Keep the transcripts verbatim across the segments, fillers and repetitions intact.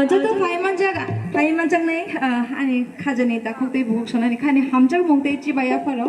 Joto phai manjak, phai manjaknai, ah, ani khajani takhuk tei bukhuk sonani khani hamjakmung tei chibai yapharo.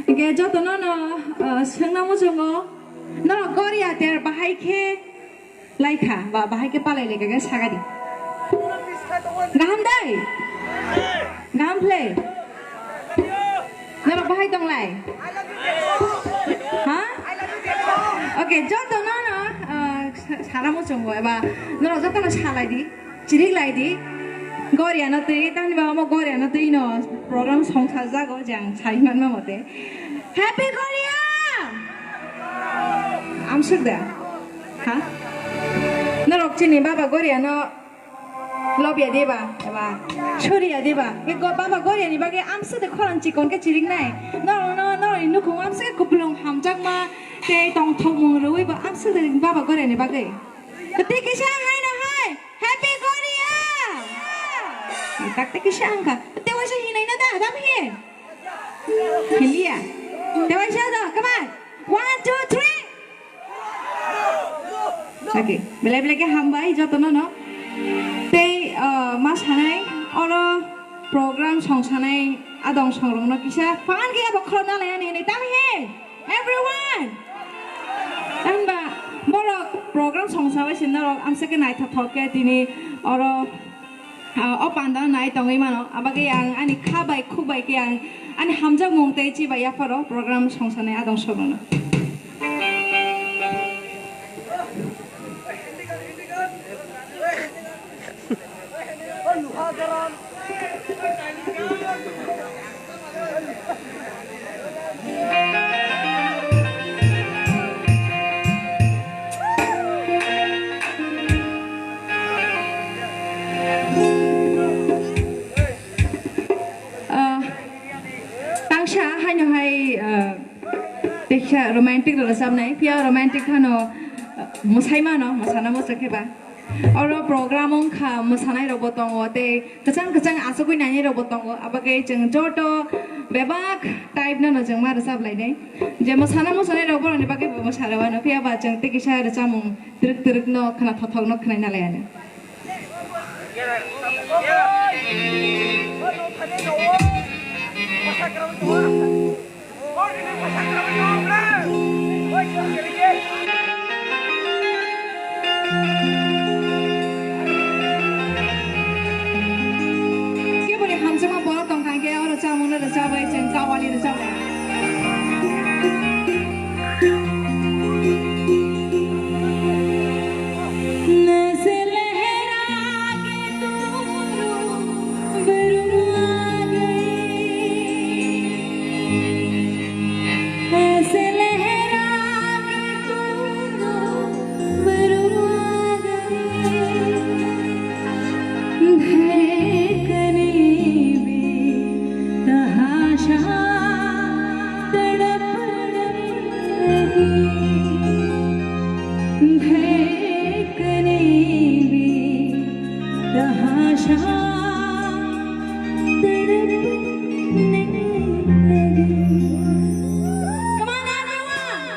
Hingke jotono no, ah, swngna muchungo, norok gori ater bahai khe laikha, ba bahai khe palai laikha khe sagadi. Gaham dai? Gaham phlai? Norok bahai tonglai? Ha? Okay, joto no no, ah, sa-, sana muchungo eba norok joto no salai di. Chirik lai di. Goriano twi, tamni ba omo Goriano twi no program songsa jago jang sai manma mote. Happy Goria! Amsuk da? Ha? Norok chini baba Goriano lobya diba? Eba suriya diba? Ke go baba Goriani bagwi amsuk de khorang chikon ke chirik nai. Norok no, norok ni nukhung amsuk ke kupulung hamjakma tei tongthokmung rwui ba amsuk de baba Goriani bagwi. Tei kisa hai no hai. Happy Goria! Takte kisa wngkha. Tewaisa hinai na da, dam hi? Hinliya. Tewaisa da, come on. One, two, three. Okay. Belai belai khe hambai jotono no. Tei, uh, ma sanai, oro program songsanai adong songrokno kisa fan khe abo khorokna lai ani hinwi, dam hi? Everyone! Hwnba borok program songsabai se norok amsa khe naithothok khe tini oro, ah, o panda nai tongwi mano. Abagwi ang ani kha bai khuk bai khe ang ani hamjakmung tei chibai yapharo program songsanai adong sogwno. Ah, tangsa haino hai, ah, teisa romantic rwchapnai, phiya romantic hano, ah, mwsai mano, mwsana muchung khe ba. Oro program wngkha, mwsanairokbo tongo, tei kwchang kwchang achugwi nainairokbo tongo. Abagwi chwng joto bebak type no no chwng ma rwchap lainai. Je mwsana muchungnairok borokni bagwi bo mwsa rwano, phiya ba chwng tei kisa rwchapmung twrwk twrwk no khwna thothok no khwnaina laianw. Keboni hamjakma borok tongkha hwnkhe oro chamungno rwchabwi chwng kawali rwchabwi. ऐसे लहरा के तू बरुआ गई, धड़कने भी तहाशा तड़प रही, धड़कने भी तहाशा तड़पने लगी। Come on, everyone!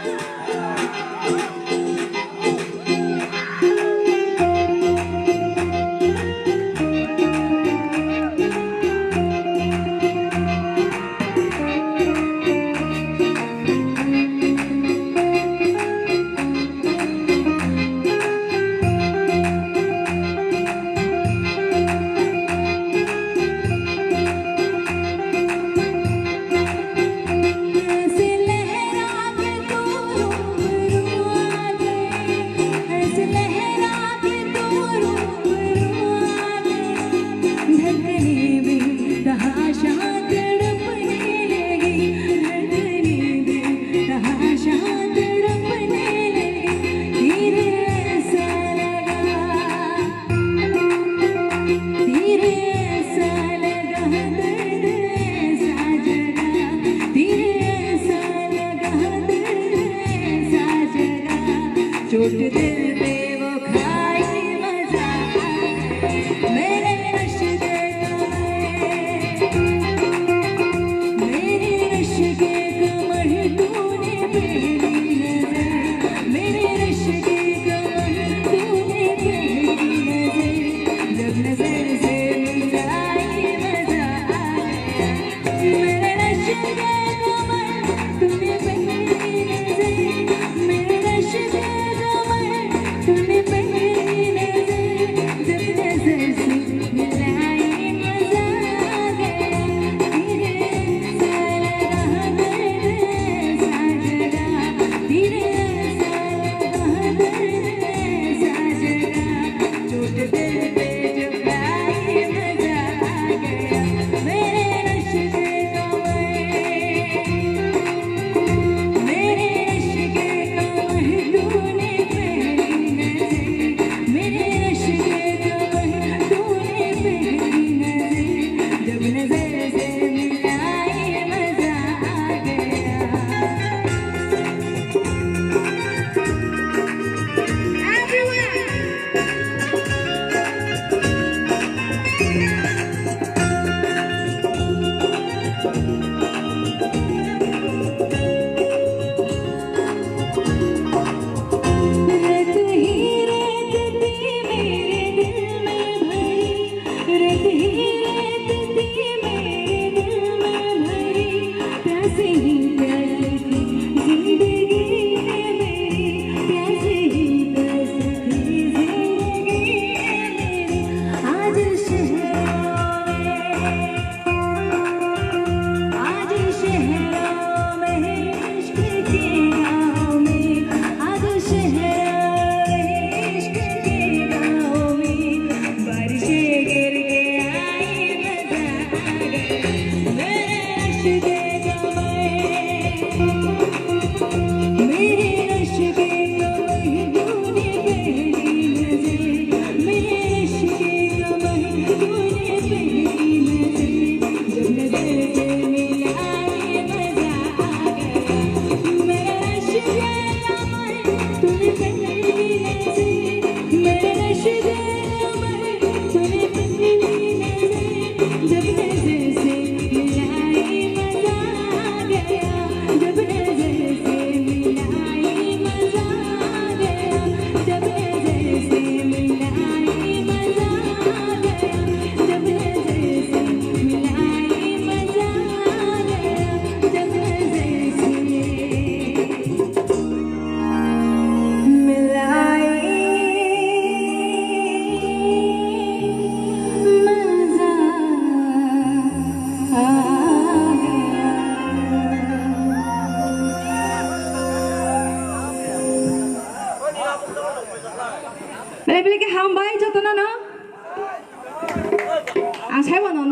Belai khe hambai jotono no. Ang saibo no.